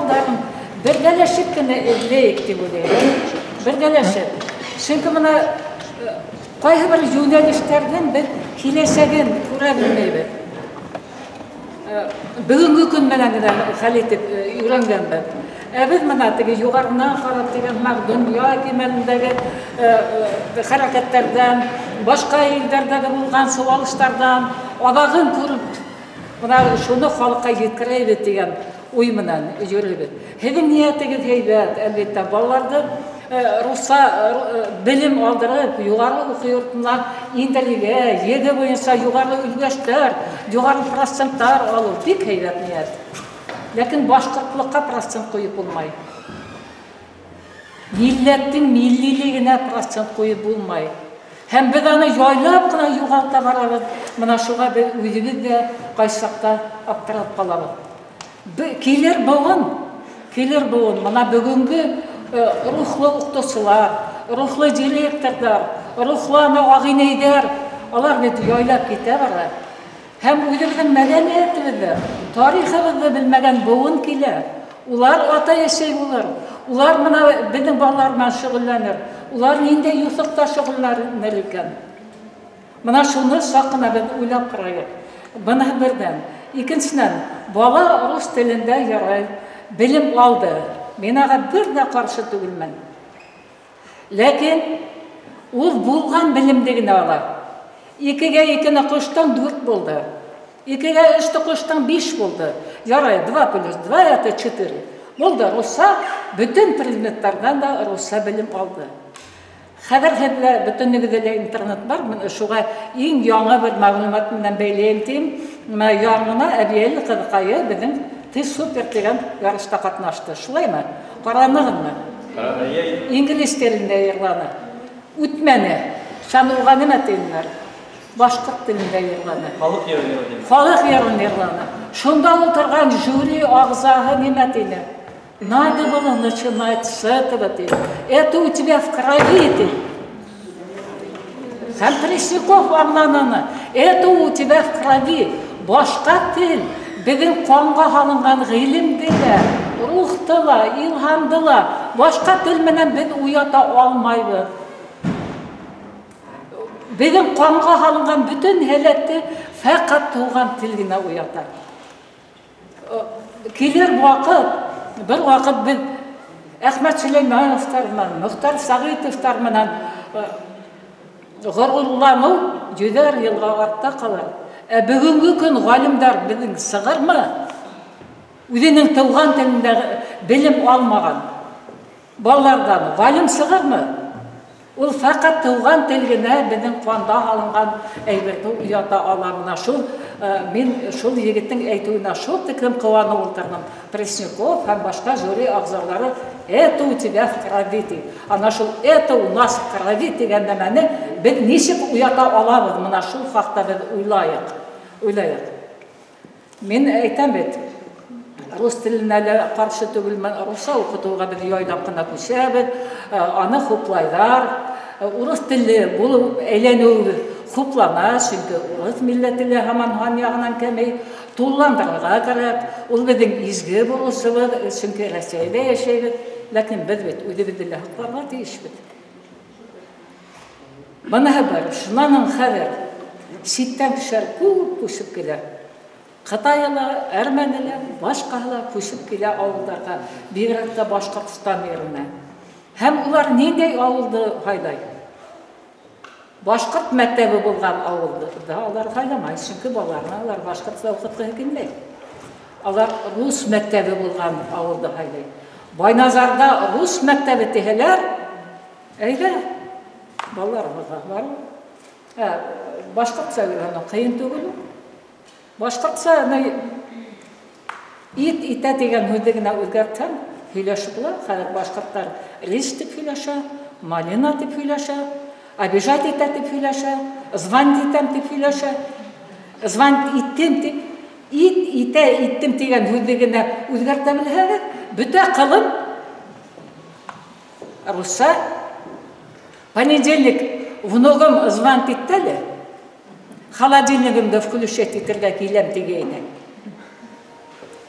Юлдарын бергәләшеп кенә эҙләйек тип уйлайым. Бергәләшеп. Сөнки мына ҡайһы бер йүнәлештәрҙең беҙ киләсәген күрә белмәйбеҙ. Бөгөнгө көн менән генә хәл итеп өйрәнгәнбеҙ. Ә беҙ мына теге юғарынан ҡарап тигән һымаҡ донъя кимәлендәге хәрәкәттәрҙән, башҡа илдәрҙәге булған сыуалыштарҙан аҙағын күреп, мына шуны халыҡҡа еткерәйбеҙ тигән уй менән йөрөйбөҙ. Һеҙҙең ниәтегеҙ һәйбәт, әлбиттә, балаларҙы русса белем алдырып, юғары уҡыу йортона индерергә, ЕГЭ буйынса юғары өлгәштәр, юғары проценттар алыу бик һәйбәт ниәт. Ләкин башҡортлоҡҡа процент ҡуйып булмай. Милләттең миллилегенә процент ҡуйып булмай. Һәм беҙ аны яйлап ҡына юғалта барабыҙ. Мына шуға беҙ үҙебеҙ ҙә ҡайсы саҡта аптырап ҡалабыҙ. Килер быуын, килер быуын. Мына бөгөнгө рухлы уҡытыусылар, рухлы директорҙар, рухлы ағинәйҙәр, алар бит яйлап китә бара. Һәм үҙебеҙҙең мәҙәниәтебеҙҙе, тарихыбыҙҙы белмәгән быуын килә. Улар атай-әсәй булыр. Улар мына беҙҙең балалар менән шөғөлләнер. Улар ниндәй юҫыҡта шөғөлләнер икән? Мына шуны саҡ ҡына беҙ уйлап ҡарайыҡ. Бына берҙән. Икенсенән, бала рус телендә ярай белем алды. Мин ага бер ҙә ҡаршы түгелмен. Ләкин ул булған белемде генә ала. Икегә икене ҡуштың, дүрт булды. Икегә өсте ҡуштың, биш булды. Ярай, 2 плюс 2 это 4. Булды, русса бөтөн предметтарҙан да русса белем алды. Хәҙер һеҙҙә бөтөнөгөҙҙә лә интернет бар. Мин шуға иң яңы бер мәғлүмәт менән бәйләйем тием. Мына яңына Әбйәлил ҡыҙыҡайы беҙҙең Ты супер тигән ярышта ҡатнашты. Шулаймы? Ҡаранығыҙмы? Инглиз телендә йырланы. Үтмәне. Шаны уға нимә тинеләр? Башҡорт телендә йырланы. Халыҡ йырын йырланы. Халыҡ йырын йырланы. Шунда ултырған жюри ағзаһы нимә тине? Надо было начинать с этого, ты. Это у тебя в крови, ты. Һәм Пресняков аңлананы. Это у тебя в крови. Башҡа тел, беҙҙең ҡанға һалынған ғилемде лә, рухты ла, илһамды ла башҡа тел менән беҙ уята алмайбыҙ. Беҙҙең ҡанға һалынған бөтөн һәләтте фәҡәт тыуған тел генә уята. Килер ваҡыт, бер ваҡыт беҙ Әхмәт Сөләймәновтар менән, Мөхтәр Сәғитовтар менән ғорурланыу йөҙәр йылға артта ҡалыр. Ә бөгөнгө көн ғалимдар беҙҙең сығырмы? Үҙенең тыуған телендә белем алмаған балаларҙан ғалим сығырмы? Ул фәҡәт тыуған тел генә беҙҙең ҡанда һалынған әйберҙе уята ала. Мына шул, мин шул егеттең әйтеүенә шул тиклем ҡыуанып ултырҙым. Пресняков һәм башҡа жюри ағзалары это у тебя в крови ти. Ана шул это у нас в крови тигән нәмәне беҙ нисек уята алабыҙ? Мына шул хаҡта беҙ уйлайыҡ. Уйлайыҡ. Мин әйтәм бит, рус теленә лә ҡаршы түгелмен, русса уҡытыуға беҙ яйлап ҡына күсәбеҙ, аны хуплайҙар. Урыҫ телле булып әйләнеүебеҙ хуплана, сөнки урыҫ милләте лә һаман һан яғынан кәмей, тулыландырырға кәрәк. Ул беҙҙең изге бурысыбыҙ, сөнки Рәсәйҙә йәшәйбеҙ. Ләкин беҙ бит үҙебеҙҙе лә һаҡларға тейешбеҙ. Быныһы бер. Шунан хәҙер ситтән кешеләр күп күсеп килә. Ҡытайы ла, әрмәне лә, башҡаһы ла күсеп килә ауылдарға, бигерәк тә Башҡортостан еренә. Һәм улар ниндәй ауылды һайлай? Башҡорт мәктәбе булған ауылды да алар һайламай, сөнки балаларына алар башҡортса уҡытҡыһы килмәй. Алар рус мәктәбе булған ауылды һайлай. Байназарҙа рус мәктәбе тиһәләр, әйҙә, балаларыбыҙға барып, башҡортса өйрәнеү ҡыйын түгел ул. Башҡортса ит итә тигән һүҙҙе генә үҙгәртһәң, һөйләшеп була. Хәҙер башҡорттар рис тип һөйләшә, малина тип һөйләшә, обижать итә тип һөйләшә, звонить итәм тип һөйләшә, звонить иттем тип, ит итә иттем тигән һүҙҙе генә үҙгәртә белһәгеҙ, бөтә ҡылым русса. Понедельник внугым звонить итте әле, холодильнигымды включать итергә киләм тигәйне.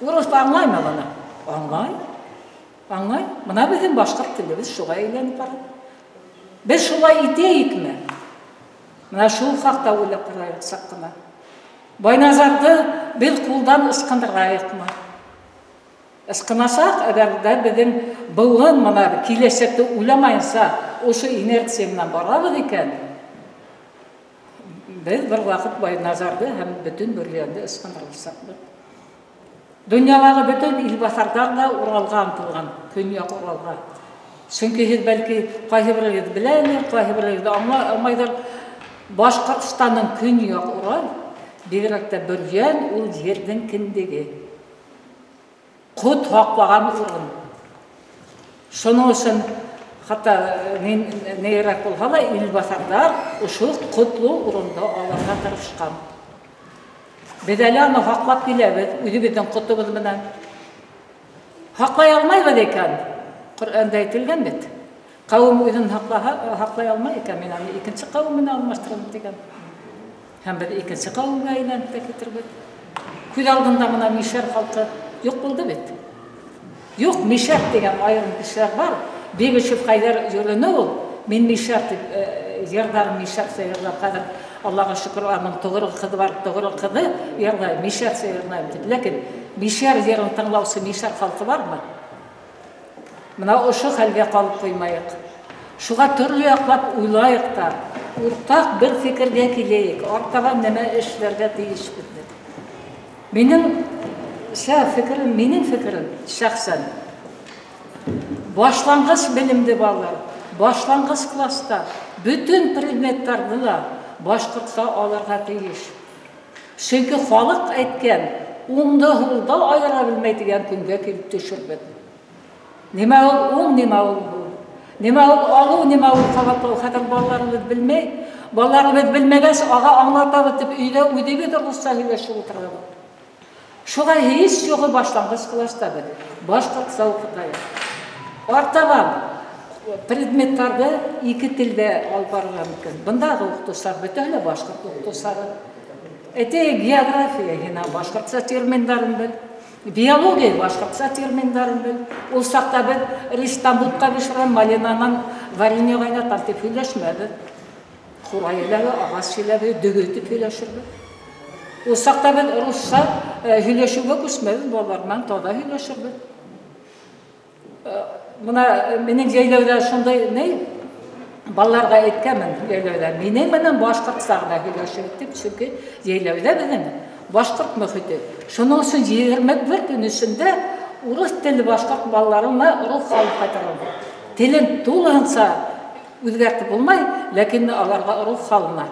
Урыҫ аңлаймы быны? Аңлай. Аңлай. Мына беҙҙең башҡорт телебеҙ шуға әйләнеп бара. Беҙ шулай итәйекме? Мына шул хаҡта уйлап ҡарайыҡ саҡ ҡына. Байназарҙы беҙ ҡулдан ысҡындырайыҡмы? Ысҡынасаҡ, әгәр ҙә беҙҙең быуын мына киләсәкте уйламайынса ошо инерция менән барабыҙ икән, беҙ бер ваҡыт Байназарҙы һәм бөтөн Бөрйәнде ысҡындырасаҡбыҙ. Донъялағы бөтөн илбаҫарҙар ҙа Уралға ынтылған, Көньяҡ Уралға. Сөнки һеҙ бәлки ҡайһы берегеҙ беләлер, ҡайһы берегеҙ аңламайҙыр. Башҡортостандың Көньяҡ Урал, бигерәк тә Бөрйән ул ерҙең кендеге. Ҡот һаҡлаған урын. Шуның өсөн хатта нейерәк булһа ла илбаҫарҙар ошо ҡотло урынды алырға тырышҡан. Беҙ әле аны һаҡлап киләбеҙ, үҙебеҙҙең ҡотобоҙ менән. Һаҡлай алмайбыҙ икән, Ҡөрьәндә әйтелгән бит. Ҡәүем үҙен һаҡлай алмай икән, мин аны икенсе ҡәүем менән алмаштырам тигән. Һәм беҙ икенсе ҡәүемгә әйләнеп тә китербеҙ. Күҙ алдында мына мишәр халҡы юҡ булды бит. Юҡ, мишәр тигән айырым кешеләр бар. Бегешев Хәйҙәр йөрөнө ул. Мин мишәр тип йырҙар, мишәрсә йырлап, хәҙер Аллаға шөкөр, аның тоғро ҡыҙы бар, тоғро ҡыҙы йырлай, мишәрсә йырлайым тип. Ләкин мишәр йырын тыңлаусы мишәр халҡы бармы? Мына ошо хәлгә ҡалып ҡуймайыҡ. Шуға төрлө яҡлап уйлайыҡ та, уртаҡ бер фекергә киләйек, артабан нәмә эшләргә тейешбеҙ. Минең фекерем, минең фекерем шәхсән башланғыс белемде балалар, башланғыс класста бөтөн предметтарҙы ла башҡортса алырға тейеш. Сөнки халыҡ әйткән, уңды һулда айыра белмәй тигән көнгә килеп төшөрбөҙ. Нимә ул уң, нимә ул һул? Нимә ул алыу, нимә ул ҡабатлау? Хәҙер балаларыбыҙ белмәй. Балаларыбыҙ белмәгәс, аға аңлатабыҙ тип өйҙә үҙебеҙ русса һөйләшеп ултырабыҙ. Шуға һис юғы башланғыс класста беҙ башҡортса уҡытайыҡ. Артабан предметтарҙы ике телдә алып барырға мөмкин. Бындағы уҡытыусылар бөтәһе лә башҡорт уҡытыусылары. Әйтәйек, география һин башҡортса терминдарын бел, биология башҡортса терминдарын бел. Ул саҡта беҙ ристан бутҡа бешерәм, малинанан варенье ҡайнатам тип һөйләшмәбеҙ. Ҡурай еләге, ағас еләге, дөгө тип һөйләшербеҙ. Ул саҡта беҙ русса һөйләшеүгә күсмәбеҙ, балалар менән таҙа һөйләшербеҙ. Мына минең йәйләүҙә шундай ни, балаларға әйткәнмен йәйләүҙә, минең менән башҡортса ғына һөйләшегеҙ тип, сөнки йәйләүҙә беҙҙең башҡорт мөхите. Шуның өсөн 21 көн эсендә урыҫ телле башҡорт балаларына рух алып ҡайтарылды. Телен тулыһынса үҙгәртеп булмай, ләкин аларға рух һалына.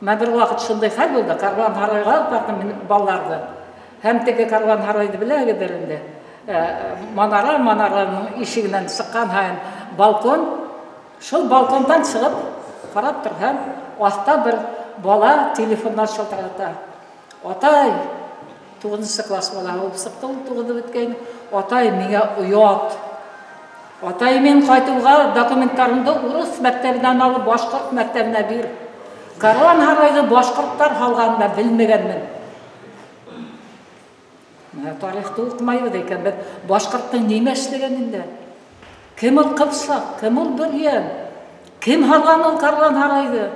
Мына бер ваҡыт шундай хәл булды, Карван һарайға алып барҙым мин балаларҙы. Һәм теге Карван һарайҙы беләһегеҙҙер инде. Манара, манараның ишегенән сыҡҡан һайын балкон, шул балкондан сығып ҡарап торһам, аҫта бер бала телефондан шылтырата. Атай, 9-нсы класс балаһы булып сыҡты, ул туғыҙҙы бөткәйне. Атай, миңә оят. Атай, мин ҡайтыуға документтарымды урыҫ мәктәбенән алып башҡорт мәктәбенә бир. Карван һарайҙы башҡорттар һалғанын да белмәгәнмен. Мына тарихты уҡымайбыҙ икән, беҙ башҡорттың нимә эшләгәнен дә. Кем ул Ҡыпсаҡ, кем ул Бөрйән, кем һалған ул Карван һарайҙы?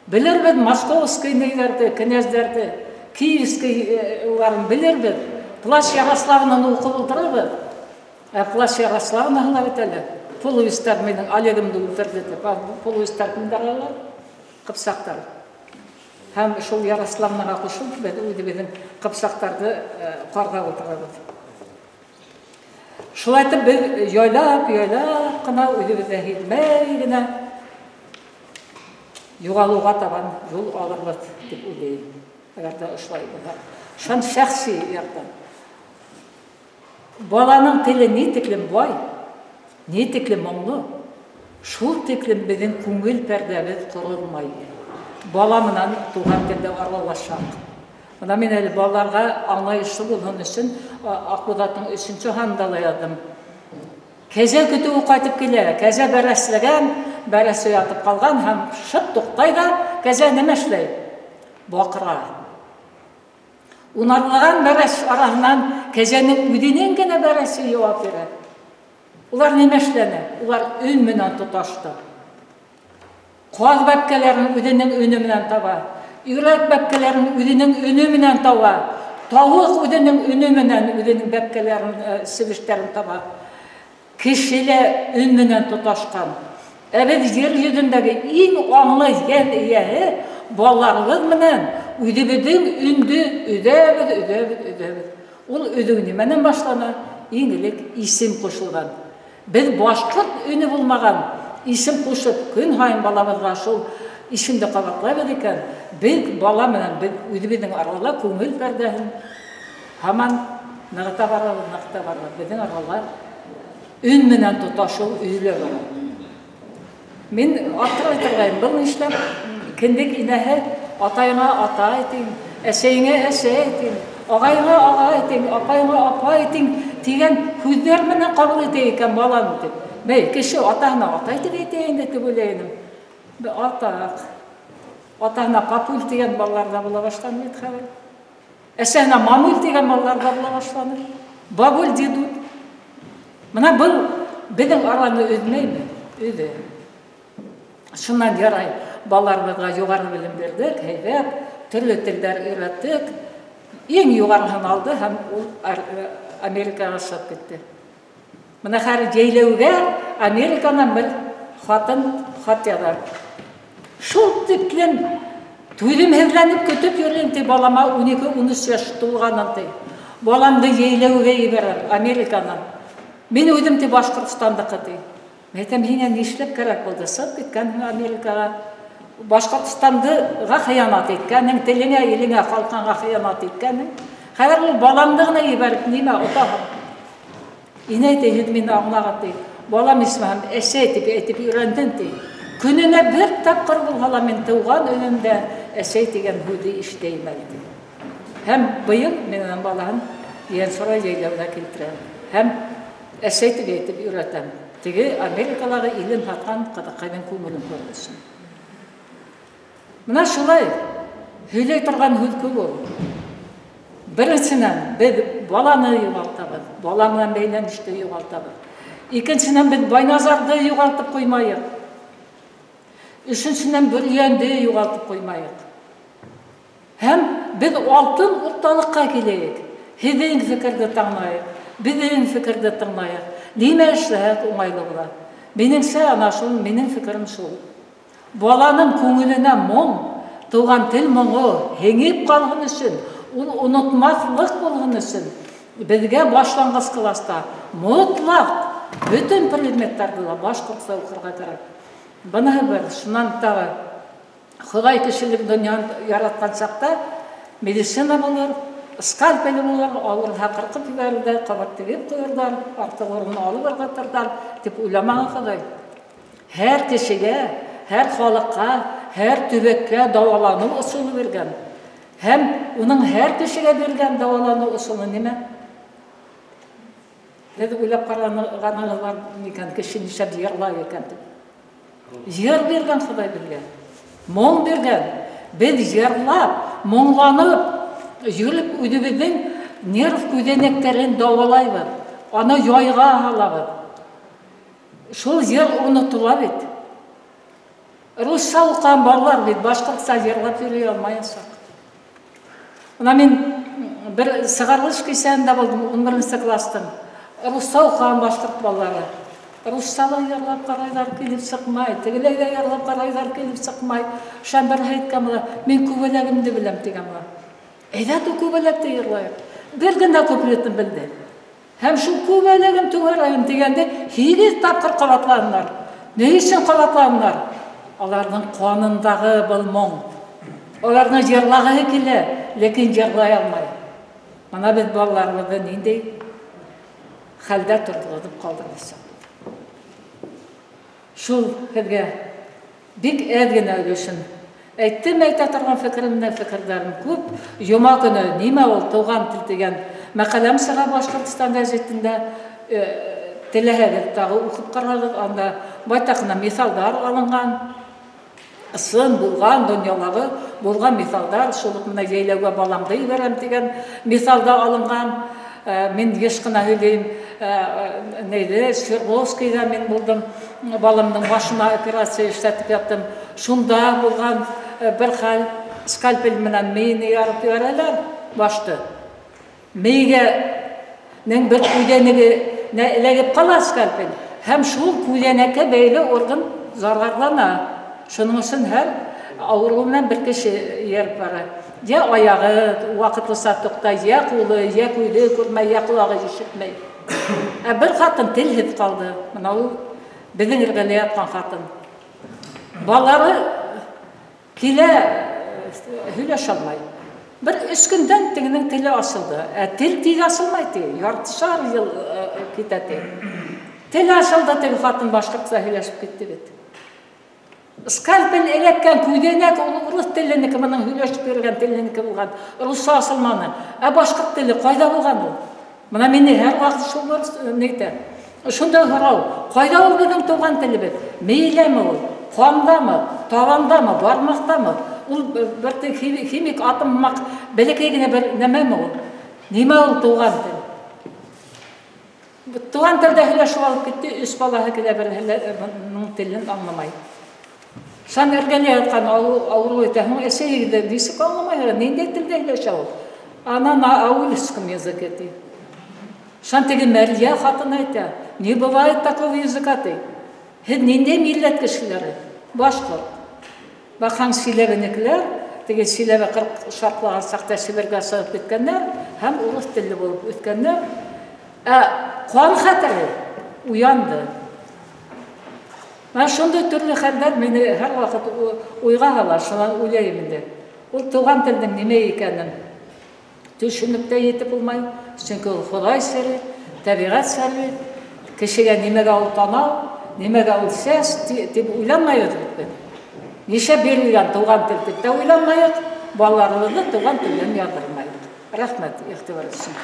Белербеҙ московский нейҙәрҙе, князьдәрҙе, киевский уларын белербеҙ. Плащ Ярославнаны уҡып ултырабыҙ. Ә Плащ Ярославнаһы ла бит әле. Половецтар минең Олегымды үлтерҙе тип. Половецтар кемдәр алар? Ҡыпсаҡтар. Һәм шул Ярославнаға ҡушылып, беҙ үҙебеҙҙең ҡыпсаҡтарҙы ҡарға ултырабыҙ. Шулай итеп беҙ яйлап-яйлап ҡына үҙебеҙ ҙә һиҙмәй генә юғалыуға табан юл алырбыҙ тип уйлайым. Әгәр ҙә ошолай булһа. Шун шәхси яҡтан. Баланың теле ни тиклем бай, ни тиклем моңло, шул тиклем беҙҙең күңел пәрҙәбеҙ ҡоролмай. Бала менән туған телдә аралашаҡ. Мына мин әле балаларға аңлайышлы булһын өсөн Аҡбуҙаттың 3-нсө һанында ла яҙҙым. Кәзә көтөүе ҡайтып килә, кәзә бәрәсләгән, бәрәсе ятып ҡалған һәм шып туҡтай ҙа кәзә нимә эшләй? Баҡыра. Унарлаған бәрәс араһынан кәзәнең үҙенең генә бәрәсе яуап бирә. Улар нимә эшләне? Улар өн менән тоташты. Ҡаҙ бәпкәләрен үҙенең өнө менән таба. Өйрәк бәпкәләрен үҙенең өнө менән таба. Тауыҡ үҙенең өнө менән үҙенең бәпкәләрен, себештәрен таба. Кеше лә өн менән тоташҡан. Ә беҙ ер йөҙөндәге иң аңлы йән эйәһе балаларыбыҙ менән үҙебеҙҙең өндө өҙәбеҙ, өҙәбеҙ, өҙәбеҙ. Ул өҙөү нимәнән башлана? Иң элек исем ҡушылған. Беҙ башҡорт өнө булмаған исем ҡушып көн һайын балабыҙға шул исемде ҡабатлайбыҙ икән, беҙ бала менән беҙ үҙебеҙҙең арала күңел пәрҙәһен һаман нығыта барабыҙ, нығыта барабыҙ. Беҙҙең арала өн менән тоташыу өҙөлә бара. Мин аптырай торғайым, был нишләп кендек инәһе атайыңа атай тиң, әсәйеңә әсәй тиң, ағайыңа ағай тиң, апайыңа апай тиң тигән һүҙҙәр менән ҡабул итә икән баланы тип. Бәй, кеше атаһына атай тип әйтә инде тип уйлай инем. Атаҡ. Атаһына папуль тигән балалар ҙа була башланы бит хәҙер. Әсәһенә мамуль тигән балалар ҙа була башланы. Бабуль, дедуль. Бына был беҙҙең араны өҙмәйме? Өҙә. Шунан ярай балаларыбыҙға юғары белем бирҙек, һәйбәт, төрлө телдәр өйрәттек. Иң юғарыһын алды һәм ул Америкаға сығып китте. Бына хәҙер йәйләүгә Американан бер хатын хат яҙа. Шул тиклем түҙемһеҙләнеп көтөп йөрөйөм ти, балама 12-13 йәш тулғанын ти. Баламды йәйләүгә ебәрәм Американан. Мин үҙем ти Башҡортостандыҡы ти. Әйтәм, һиңә нишләп кәрәк булды? Сығып киткәнһең Америкаға. Башҡортостандыға хыянат иткәнһең, телеңә, илеңә, халҡыңа хыянат иткәнһең. Хәҙер ул балаңды ғына ебәреп нимә отаһың? Инәй ти, һеҙ мине аңлағыҙ ти. Балам исмаһам әсәй тип әйтеп өйрәндем ти. Көнөнә бер тапҡыр булһа ла мин тыуған өнөмдә әсәй тигән һүҙҙе ишетәйем әле ти. Һәм быйыл мин уның балаһын Ейәнсура йәйләүенә килтерәм. Һәм әсәй тип әйтеп өйрәтәм. Теге Америкалағы илен һатҡан ҡыҙыҡайҙың күңелен күрер өсөн. Бына шулай һөйләй торған һүҙ күп ул. Беренсенән, беҙ баланы юғалтабыҙ, бала менән бәйләнеште юғалтабыҙ. Икенсенән, беҙ Байназарҙы юғалтып ҡуймайыҡ. Өсөнсөнән, Бөрйәнде юғалтып ҡуймайыҡ. Һәм беҙ алтын урталыҡҡа киләйек. Һеҙҙең фекерҙе тыңлайыҡ, беҙҙең фекерҙе тыңлайыҡ. Нимә эшләһәк уңайлы була. Минеңсә, ана шул, минең фекерем шул. Баланың күңеленә моң, тыуған тел моңо һеңеп ҡалһын өсөн, ул онотмаҫлыҡ булһын өсөн, беҙгә башланғыс класта мотлаҡ бөтөн предметтарҙы ла башҡортса уҡырға кәрәк. Быныһы бер, шунан тағы Хоҙай кешелек донъяны яратҡан саҡта медицина булыр, скальпель булыр, ауырһа ҡырҡып ебәрерҙәр, ҡабат тегеп ҡуйырҙар, артыҡ урынын алып ырғытырҙар тип уйламаған Хоҙай. Һәр кешегә, һәр халыҡҡа, һәр төбәккә дауаланыу ысулы биргән. Һәм уның һәр кешегә биргән дауаланыу ысулы нимә? Һеҙ уйлап ҡарағанығыҙ бар микән, кеше нишләп йырлай икән тип? Йыр биргән Хоҙай беҙгә, моң биргән. Беҙ йырлап, моңланып, йөрөп үҙебеҙҙең нерв күҙәнәктәрен дауалайбыҙ, аны яйға һалабыҙ. Шул йыр онотола бит. Русса уҡыған балалар бит башҡортса йырлап йөрөй алмаясаҡ. Бына мин бер сығарылыш кисәһендә булдым, 11 кластың. Русса уҡыған башҡорт балалары. Русса ла йырлап ҡарайҙар, килеп сыҡмай, тегеләй ҙә йырлап ҡарайҙар, килеп сыҡмай. Шунан береһе әйткән була, мин күбәләгемде беләм тигән була. Әйҙә ту күбәләкте йырлайыҡ. Бер генә куплетын белде. Һәм шул күбәләгем түгәрәгем тигәнде 8 тапҡыр ҡабатланылар. Ни өсөн ҡабатланылар? Аларҙың ҡанындағы был моң. Аларҙың йырлағыһы килә, ләкин йырлай алмай. Бына беҙ балаларыбыҙҙы ниндәй хәлдә торғоҙоп ҡалдырҙыҡ. Шул һеҙгә бик әҙ генә өлөшөн әйттем, әйтә торған фекеремдән фекерҙәрем күп. Йома көнө нимә ул тыуған тел тигән мәҡәләм сыға Башҡортостан гәзитендә. Теләһәгеҙ тағы уҡып ҡарағыҙ, анда байтаҡ ҡына миҫалдар алынған. Ысын булған донъялағы булған миҫалдар, шул уҡ менә йәйләүгә баламды ебәрәм тигән миҫалда алынған. Мин йыш ҡына һөйләйем, нейҙе, Свердловскийҙа мин булдым, баламдың башына операция эшләтеп яттым. Шунда булған бер хәл, скальпель менән мейене ярып ебәрәләр башты. Мейгә нең бер күҙәнәге эләгеп ҡала скальпель, һәм шул күҙәнәккә бәйле орган зарарлана. Шуның өсөн һәр ауырыу менән бер кеше эйәреп бара. Йә аяғы ваҡытлыса туҡтай, йә ҡулы, йә күҙе күрмәй, йә ҡолағы ишетмәй. Ә бер ҡатын телһеҙ ҡалды. Бына ул беҙҙең эргәлә ятҡан ҡатын. Балалары килә, һөйләшә алмай. Бер өс көндән тегенең теле асылды. Ә тел тиҙ асылмай ти, яртышар йыл китә ти. Тел асылды, теге ҡатын башҡортса һөйләшеп китте бит. Скальпель эләккән күҙәнәк ул урыҫ теленеке, бының һөйләшеп йөрөгән теленеке булған. Русса асылманы. Ә башҡорт теле ҡайҙа булған ул? Бына мине һәр ваҡыт шул нитә. Шундай һорау, ҡайҙа ул беҙҙең тыуған телебеҙ? Мейеләме ул? Ҡандамы? Табандамы? Бармаҡтамы? Ул бер химик атом һымаҡ бәләкәй генә бер нәмәме ул? Нимә ул тыуған тел? Туған телдә һөйләшеп алып китте, өс балаһы килә, береһенең телен аңламай. Шан эргәлә ятҡан ауырыу итә, һуң әсәйегеҙ нисек аңламай, ниндәй телдә һөйләшә ул? Она на аульском языке ти. Шан теге Мәрйә ҡатын әйтә, не бывает такого языка ти. Һеҙ ниндәй милләт кешеләре? Башҡорт. Баҡһаң, силәбенекеләр, теге силәбе 40 шартлаған саҡта Себергә сығып киткәндәр һәм урыҫ телле булып үҫкәндәр. Ә ҡан хәтере уянды. Менә шундай төрлө хәлдәр мине һәр ваҡыт уйға һала, шунан уйлайым инде. Ул туған телдең нимә икәнен төшөнөп тә етеп булмай, сөнки ул Хоҙай сере, тәбиғәт сере, кешегә нимәгә ул танау, нимәгә ул сәс тип уйланмайбыҙ бит беҙ. Нишләп бирелгән туған тел тип тә уйланмайыҡ, балаларыбыҙҙы туған телдән яҙҙырмайыҡ. Рәхмәт иғтибар өсөн.